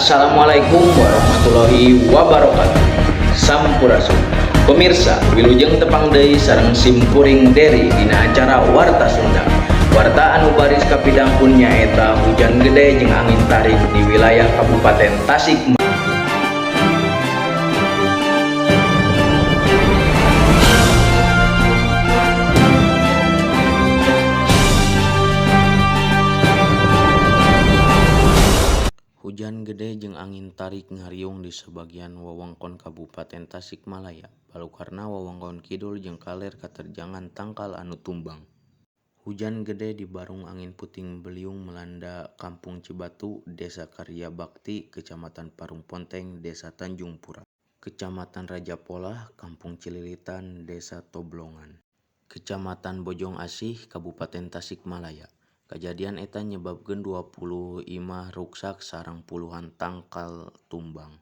Assalamualaikum warahmatullahi wabarakatuh. Sampurasun. Pemirsa, wilujeng tepang deui sareng simkuring Deri dina acara Warta Sunda. Warta anu baris kapidangkun nyaeta hujan gede jeung angin tarik di wilayah Kabupaten Tasikmalaya. Hujan gede jeung angin tarik ngariung di sabagian wewengkon Kabupaten Tasikmalaya, balukarna wewengkon kidul jeung kaler katerjangan tangkal anu tumbang. Hujan gede dibarung angin puting beliung melanda Kampung Cibatu, Desa Karyabakti, Kecamatan Parungponteng, Desa Tanjungpura, Kecamatan Rajapolah, Kampung Cililitan, Desa Toblongan, Kecamatan Bojong Asih, Kabupaten Tasikmalaya. Kajadian eta nyebabkeun 20 imah ruksak sareng puluhan tangkal tumbang.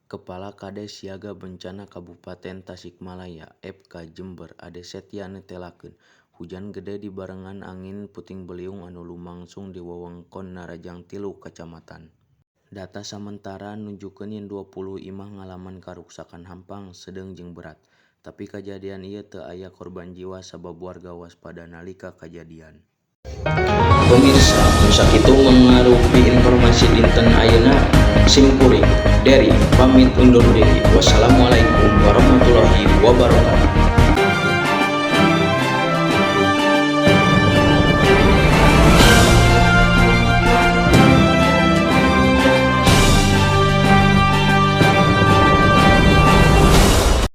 Kepala Kades Siaga Bencana Kabupaten Tasikmalaya, FK Jember, Ade Setya netelakeun, hujan gede dibarengan angin puting beliung anu lumangsung di wewengkon narajang tilu kacamatan. Data samentara nunjukkeun yen 20 imah ngalaman karuksakan hampang, sedeung jeung berat. Tapi kajadian ieu teu aya korban jiwa sabab warga waspada nalika kajadian. Pemirsa, nu sakitu mangarupi informasi dinten ayeuna. Simkuring Deri pamit undur diri. Wassalamualaikum warahmatullahi wabarakatuh.